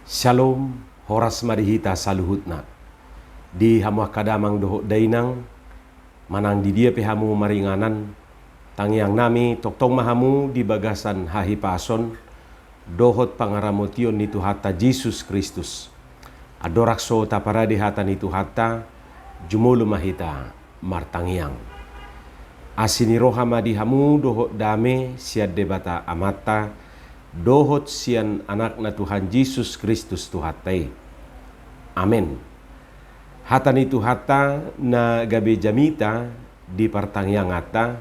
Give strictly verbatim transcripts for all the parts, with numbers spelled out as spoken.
Syalom, horas ma di hita saluhutna. Di hamu angka damang dohot dainang, manang di dia pe hamu maringanan, tangiangnami tongtong ma hamu di bagasan hahipason dohot pangaramotion ni Tuhanta Jesus Kristus. Andorang so taparade hata ni Tuhanta, jumolo ma hita martangiang. Asi ni roha ma di hamu dohot dame sian Debata Amanta dohot sian Anakna Tuhan Jesus Kristus Tuhanta i. Amen. Hata ni Tuhanta na gabe jamita di partangianganta,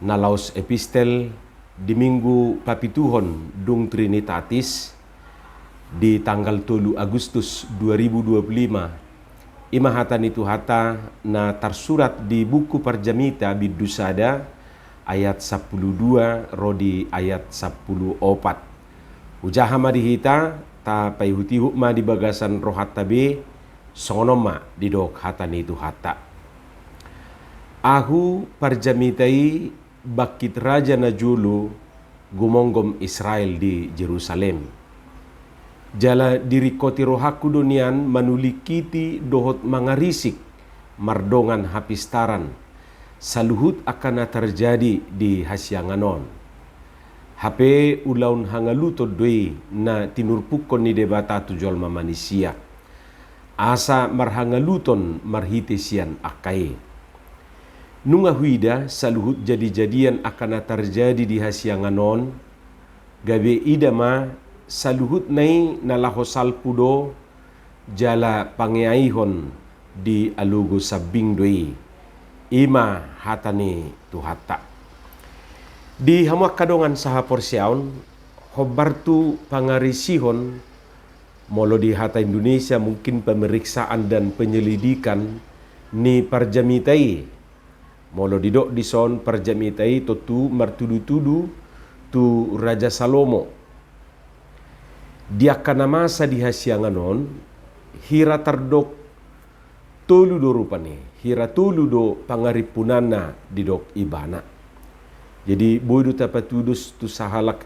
na laos epistel di Minggu papituhon dung Trinitatis, di tanggal tolu Agustus dua ribu dua puluh lima. I ma hata ni Tuhanta na tarsurat di buku Parjamita bindu sada ayat sampulu dua ro di ayat sampulu opat. Hujaha ma di hita, tapaihutihut ma di bagasan rohanta be, songon on ma didok hata ni Tuhanta. Ahu parjamita i bangkit raja na jolo gumomgom Israel di Jerusalem. Jala diringkoti rohangku do nian manulingkiti dohot mangarisik mardongan hapistaran saluhut angka na tarjadi di hasiangan on. Hape ulaon hangaluton do i na tinurpukkon ni Debata tu jolma manisia, asa marhangaluton marhite sian angka i. Nunga huida saluhut jadijadian angka na tarjadi di hasiangan on, gabe ida ma saluhutna i na laho salpu do jala pangeaihon di alogo sambing do i. I ma hata ni Tuhanta. Di hamu angka dongan sahaporseaon, hombar tu pangarisihon, molo di hata Indonesia mungkin pemeriksaan dan penyelidikan ni parjamita i. Molo didok dison parjamita i tontu martudutudu tu Raja Salomo. Di angka na masa di hasiangan on, hira tardok tolu do rupani, hira tolu do pangarimpunanna didok ibana. Jadi boi do tapatudos tu sahalak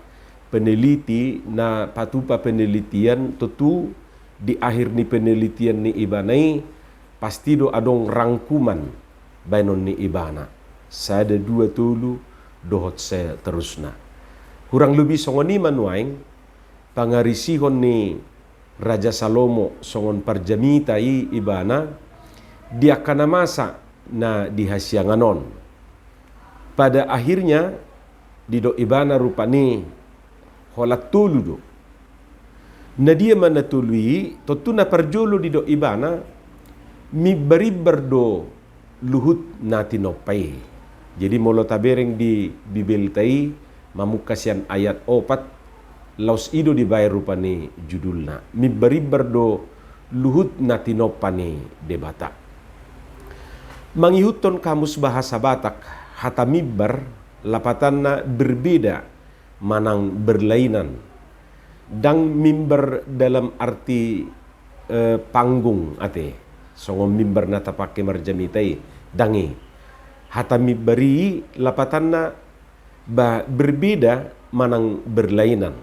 peneliti na patupa penelitian, tontu di akhir ni penelitian ni ibana i pasti do adong rangkuman baenon ni ibana, sada, dua, tolu, dohot seterusna. Hurang lobi songon i ma nuaeng pangarisihon ni Raja Salomo songon parjamita i ibana di angka na masa na di hasiangan on. Pada akhirnya didok ibana rupani holan tolu do. Na dia ma na tolu i? Tontu na parjolo didok ibana, mimbarimbar do luhut na tinompa i. Jadi molo tabereng di Bibelta i, mamungka sian ayat opat, laos i do dibaen rupani judulna, mimbarimbar do luhut na tinompa ni Debata. Mangihuthon kamus bahasa Batak, hata mimbar lapatanna berbeda manang berlainan. Ndang mimbar dalam arti, eh, panggung ate, songon mimbar na tapake marjamita i, ndang i. Hata mimbar i lapatanna ba berbeda manang berlainan.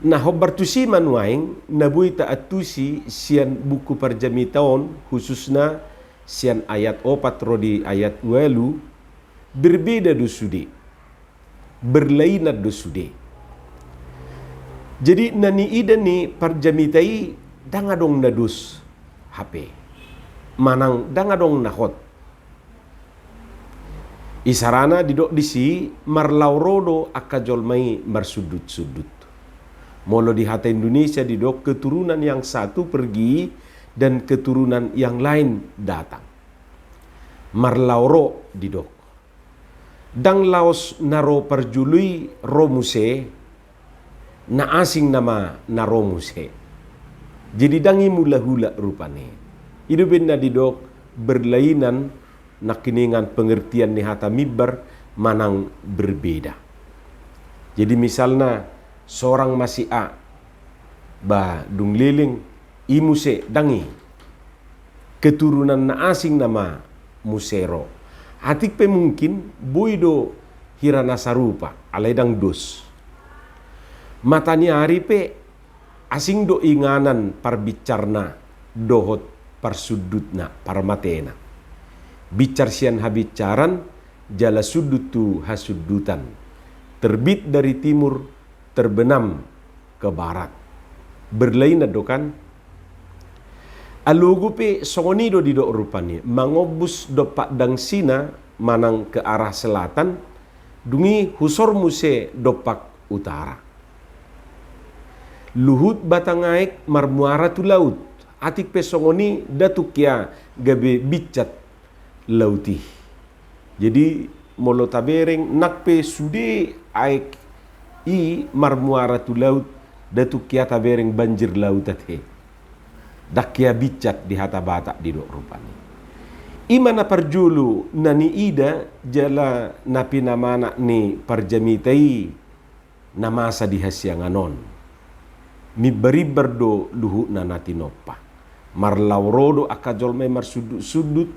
Na hombar tusi ma nuaeng na boi taantusi sian buku Parjamita on, khususna sian ayat opat ro di ayat ualu, berbeda do sude, berlainan do sude. Jadi na niida ni parjamita i ndang adong na dos hape, manang ndang adong na hot. Isarana didok disi marlaho ro do angka jolma i marsundutsundut. Molo di hata Indonesia didok keturunan yang satu pergi dan keturunan yang lain datang. Marlaho ro didok. Ndang laos na ro parjolo i ro muse, na asing nama na ro muse. Jadi ndang i mulahula rupani. I do umbahen na didok berlainan, nangkiningan pengertian ni hata mimbar manang berbeda. Jadi misalna sorang ma si A, ba dung leleng i muse, ndang i. Keturunan na asing nama muse ro. Atik pe mungkin boi do hira na sarupa, alai ndang dos. Mata ni ari pe Asing do inganan parbinsarna dohot parsundutna, parmatena. Binsar sian habinsaran, jala sundut tu hasundutan. Terbit dari timur, terbenam ke barat. Berlainan do kan? Alogo pe songon i do didok rupani, mangombus dompak dangsina manang ke arah selatan, dung i husor muse dompak utara. Luhut batang aek marmuara tu laut, atik pe songon i, nda tung hea gabe binsat laut i. Jadi, molo tabereng, nang pe sude aek i marmuara tu laut, nda tung hea tabereng banjir laut ate. Ndang hea binsat di hata Batak didok rupani. I ma na parjolo na niida jala na pinamana ni parjamita i na masa di hasiangan on. Mimbar-imbar do luhutna na tinompa. Marlaho ro do angka jolma i marsundutsundut,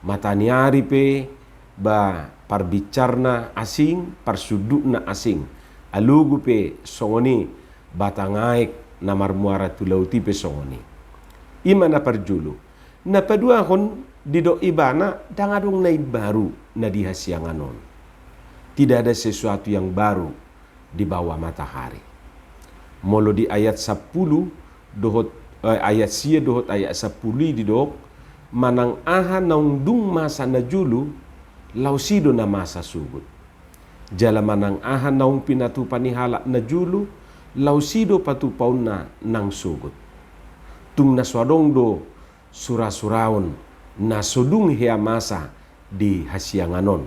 mataniari pe, ba parbinsarna asing, parsundutna asing. Alogo pe songon i, batang aek na marmuara tu laut i pe songon i. I ma na parjolo. Na paduahon, didok ibana, ndang adong na imbaru na di hasiangan on. Tidak ada sesuatu yang baru di bawah matahari. Molo di ayat sampulu dohot, eh, ayat sia dohot ayat sampulu i didok, manang aha naung dung masa najolo, laos i do na masa sogot. Jala manang aha naung pinatupa ni halak najolo, laos i do patupaonna nang sogot. Tung na so adong do sura-suraon na so dung hea masa di hasiangan on.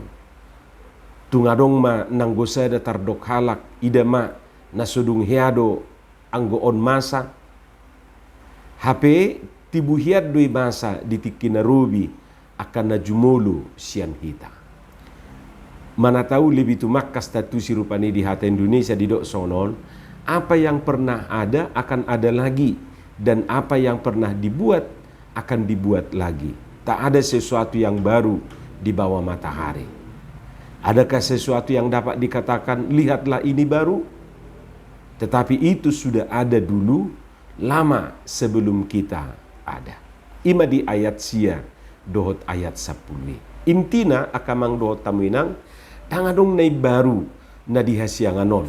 Tung adong ma nanggo sada tardok halak, ida ma na so dung hea do anggo on masa. Hape tibu hian do i masa di tingki na robi angka na jumolo sian hita. Mana tahu lebih tumangkas tantu si rupani di hata Indonesia didok songon on, apa yang pernah ada akan ada lagi, dan apa yang pernah dibuat akan dibuat lagi. Tak ada sesuatu yang baru di bawah matahari. Adakah sesuatu yang dapat dikatakan, "Lihatlah ini baru"? Tetapi itu sudah ada dulu, lama sebelum kita ada. I ma di ayat sia dohot ayat sampulu i. Intina, angka amang dohot hamu inang, ndang adong na imbaru na di hasiangan on.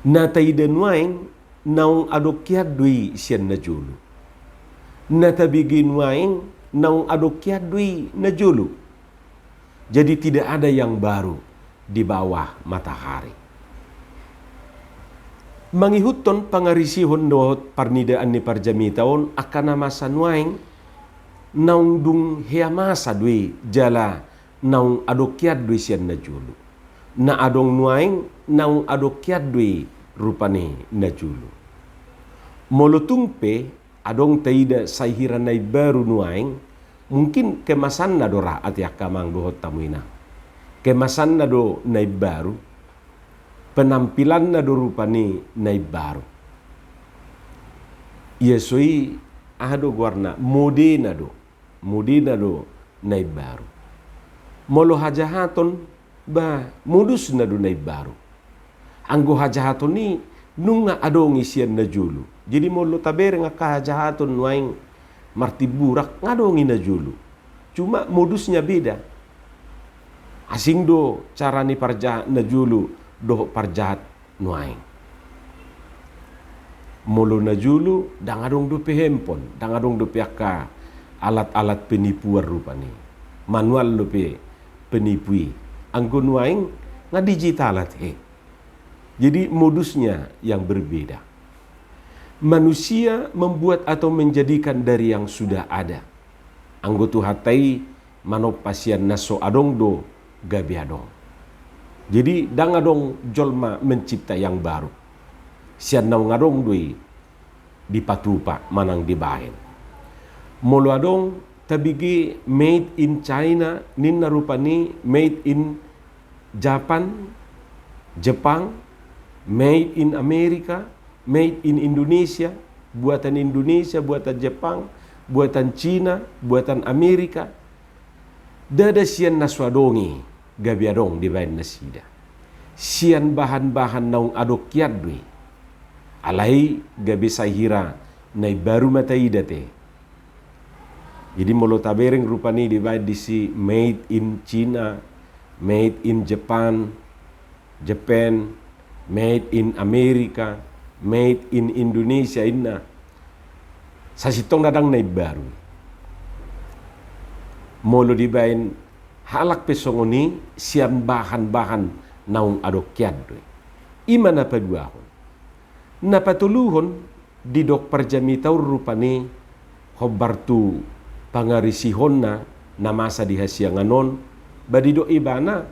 Na taida nuaeng naung adong hian do i sian najolo. Na tabege nuaeng naung adong hian do i najolo. Jadi tidak ada yang baru di bawah matahari. Mangihuthon pangarisihon dohot parnidaan ni parjamita on, angka na masa nuaeng naung dung hea masa do i jala naung adong hian do i sian najolo. Na adong nuaeng naung adong hian do i rupani najolo. Molo tung pe adong taida sai hira na imbaru nuaeng, mungkin kemasanna do ra ate angka amang dohot hamu inang. Kemasanna do na imbaru, penampilanna do rupani na imbaru. Ia so i, aha do goarna, modena do, modena do na imbaru. Molo hajahaton, ba modusna do na imbaru. Anggo hajahaton i nunga adong i sian najolo. Jadi molo tabereng angka hajahaton nuaeng martimburak, nga adong i najolo. Cuma modusnya beda. Asing do cara ni parjahat najolo dohot parjahat nuaeng. Molo najolo ndang adong dope handphone, ndang adong dope angka alat-alat penipuan rupani. Manual dope penipu i. Anggo nuaeng nga digital ate. Jadi modusnya yang berbeda. Manusia membuat atau menjadikan dari yang sudah ada. Anggo Tuhanta i manompa sian na so adong do gabe adong. Jadi ndang adong jolma mencipta yang baru. Sian naung adong do i dipatupa manang dibahen. Molo adong tabege made in China, ninna rupani made in Japan, Jepang, made in America, made in Indonesia, buatan Indonesia, buatan Jepang, buatan Cina, buatan Amerika. Ndada sian na so adong i gabe adong dibahen nasida. Sian bahan-bahan naung adong hian do i. Alai gabe sai hira na imbaru ma taida te. Jadi molo tabereng rupani dibaen disi made in China, made in Japan, Japan, made in America, made in Indonesia inna. Sasintongna ndang na imbaru. Molo dibaen halak pe songon i sian bahan-bahan naung adong hian do i. I ma na paduahon. Na patoluhon, didok parjamita on rupani hombar tu pangarisihonna na masa di hasiangan on, ba didok ibana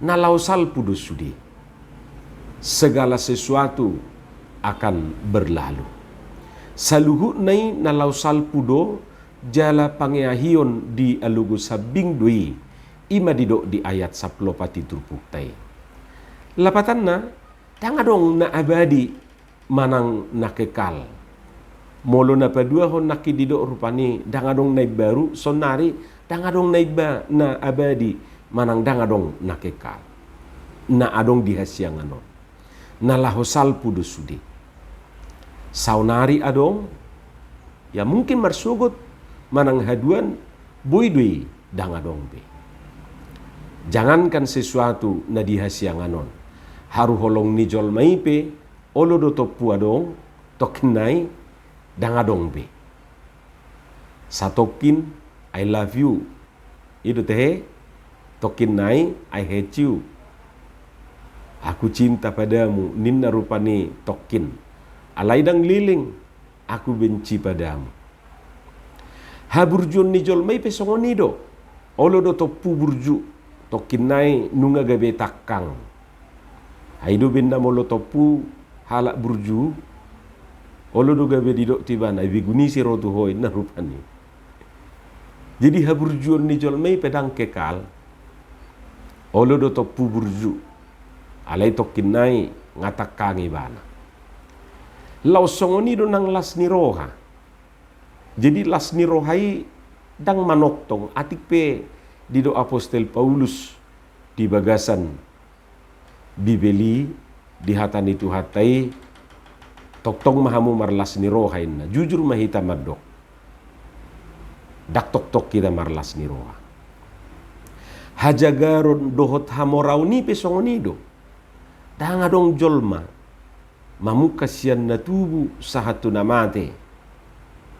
na laho salpu do sude. Segala sesuatu akan berlalu. Saluhutna i na laho salpu do, jala pangeahion di alogo sambing do i, i ma didok di ayat sampulu opat i turpukta i. Lapatanna, ndang adong na abadi manang na kekal. Molo na paduahon nangkin didok rupani ndang adong na imbaru, saonari ndang adong na imba-, na abadi manang ndang adong na kekal. Na adong di hasiangan on. Na laho salpu do sude. Saonari adong, ya mungkin marsogot manang haduan, boi do i ndang adong be. Jangankan sesuatu na di hasiangan on. Haru holong ni jolma i pe, olo do tompu adong, tongkin nai ndang adong be. Satongkin, "I love you." I do tehe, tongkin nai, "I hate you." "Aku cinta padamu," ninna rupani tongkin. Alai ndang leleng, "Aku benci padamu." Haburjuon ni jolma i pe songon i do. Olo do tompu burju, tongkin nai nunga gabe tangkang. Ai do umbahen na molo tompu halak burju, olo do gabe didok tu ibana, "Ai begu ni si ro tu ho," ninna rupani. Jadi haburjuon ni jolma i pe ndang kekal. Olo do tompu burju. Alai tongkin nai nga tangkang ibana. Laos songon i do nang las ni roha. Jadi las ni roha i ndang manongtong, atik pe didok apostel Paulus di bagasan Bibel i, di hata ni Tuhanta i, "Tongtong ma hamu marlas ni roha," ninna. Jujur ma hita mandok. Ndang tongtong hita marlas ni roha. Hajagaron dohot hamoraon i pe songon i do. Ndang adong jolma mamungka sian na tubu sahat tu na mate,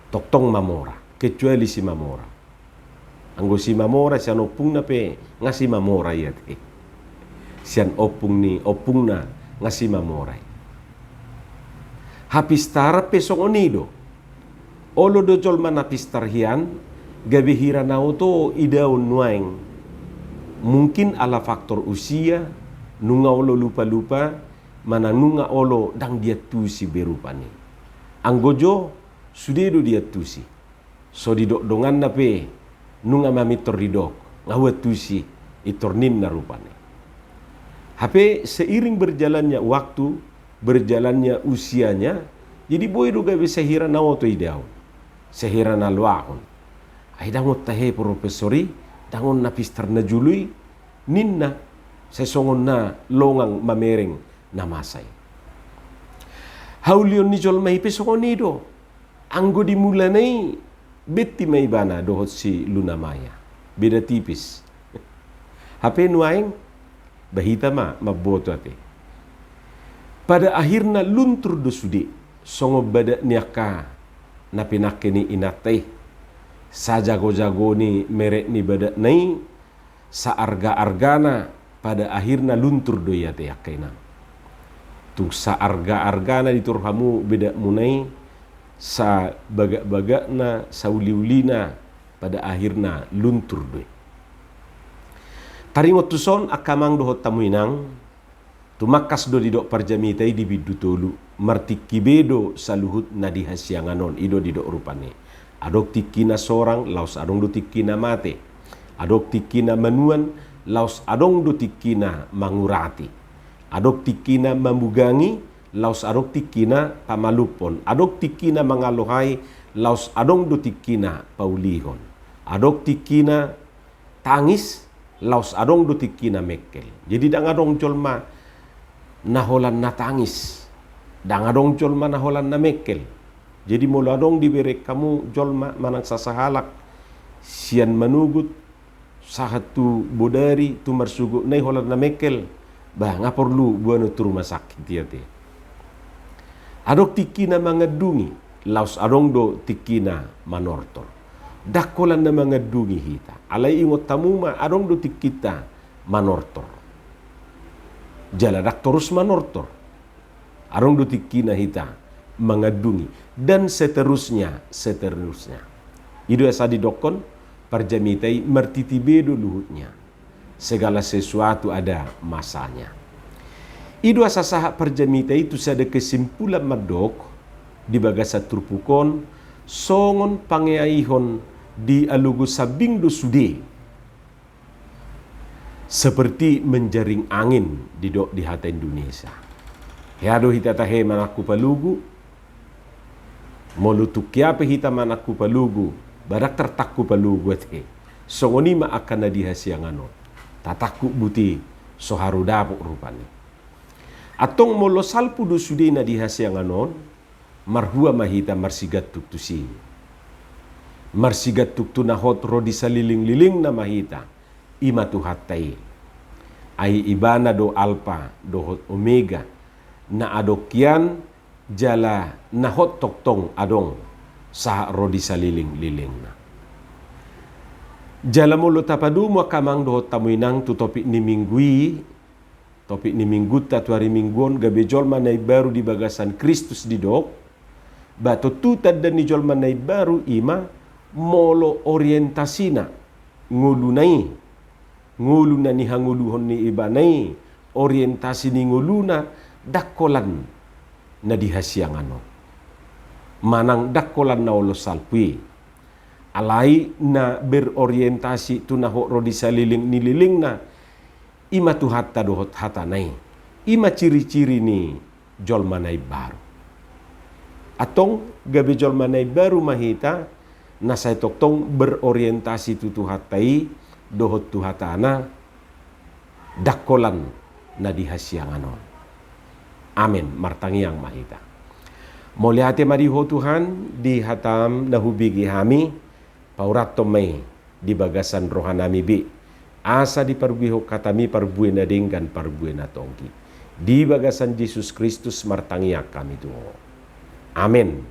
tongtong mamora, kecuali si mamora. Anggo si mamora sian ompungna pe nga si mamora ia te. Sian ompung ni ompungna nga si mamora i. Hapistaran pe songon i do. Olo do jolma na pistar hian, gabe hira na oto idaon nuaeng. Mungkin ala faktor usia, nunga olo lupa-lupa, manang nunga olo ndang diantusi be rupani. Anggo jo, sude do diantusi. So didok donganna pe, nunga mamintor didok, nga huantusi, intor ninna rupani. Hape seiring berjalannya waktu, berjalannya usianya, jadi boi do gabe sai hira na oto idaon, sai hira na loahon. Ai ndang on tahe profesor i, ndang on na pistar na jolo i, ninna, sai songon na longang mamereng na masa i. Haulion ni jolma i pe songon i do. Anggo di mulana i, beti ma ibana dohot si Luna Maya. Beda tipis. Hape nuaeng, ba hita ma mamboto ate. Pada akhirna luntur do sude, songon badak ni angka na pinangke ni inanta i. Sajago-jago ni merek ni badakna i, saarga-argana pada akhirna luntur do i ate angka inang. Tung saarga-argana ditor hamu bedakmuna i, sabagak-bagakna, sauli-ulina, pada akhirna luntur do i. Taringot tuson angka amang dohot hamu inang, tumangkas do didok parjamita i di bindu tolu, martingki be do saluhut na di hasiangan on, i do didok rupani. Adong tingkina sorang, laos adong do tingkina mate. Adong tingkina manuan, laos adong do tingkina mangurati. Adong tingkina mamugangi, laos adong tingkina pamalumhon. Adong tingkina mangalohai, laos adong do tingkina paulihon. Adong tingkina tangis, laos adong do tingkina mengkel. Jadi ndang adong jolma na holan na tangis, Ndang adong jolma na holan na mengkel. Jadi molo adong dibereng hamu jolma manang sasahalak sian Manogot sahat tu Bodari tu Marsogot na i holan na mengkel, bah, nga porlu boanon tu rumah sakit i ate. Adong tingkina mangandungi, laos adong do tingkina manortor. Ndang holan na mangandungi hita, alai ingot hamu ma adong do tingkinta manortor. Jala ndang torus manortor. Adong do tingkina hita mangandungi, dan seterusnya, seterusnya. I do asa didokkon parjamita i, martiti be do luhutnya. Segala sesuatu ada masanya. I do asa sahat parjamita i tu sada kesimpulan mandok di bagasan turpuk on, songon pangeaihon dialogo sambing do sude. Seperti menjaring angin, didok di hata Indonesia. Hea do hita tahe manangkup halugu. Molo tung hea pe hita manangkup halugu, ba ndang tartangkup halugu ate. Songon i ma angka na di hasiangan on. Tatangkup buti so haru dapot rupani. Antong molo salpu do sude na di hasiangan on, marhua ma hita marsigantung tusi. Marsigantung tu na hot ro di saliling-lilingna ma hita, i ma Tuhanta i. Ai Ibana do Alpa dohot Omega, na adong hian jala na hot tongtong adong sahat ro di saliling-lilingna. Jala molo tapadomu angka amang dohot hamu inang tu topik ni minggu i, topik ni minggunta tu ari Minggu on, gabe jolma na imbaru di bagasan Kristus didok, ba tontu tanda ni jolma na imbaru i ma molo orientasina, ngoluna i, ngolu na nihangoluhon ni ibana i, orientasi ni ngoluna ndang holan na di hasiangan on. Manang ndang holan na olo salpu i. Alai na berorientasi tu na hot ro di saliling ni lilingna, i ma Tuhanta dohot hatana i. I ma ciri-ciri ni jolma na imbaru. Antong gabe jolma na imbaru ma hita, na sai tongtong berorientasi tu Tuhanta i, dohot tu hatana, ndang holan na di hasiangan on. Amen. Martangiang ma hita. Mauliate ma di Ho Tuhan, di hatam na hubege hami, paurathon ma i di bagasan rohanami be. Asa diparbuehon hatami parbue na denggan parbue na tonggi. Di bagasan Jesus Kristus martangiang hami tu Ho. Amen.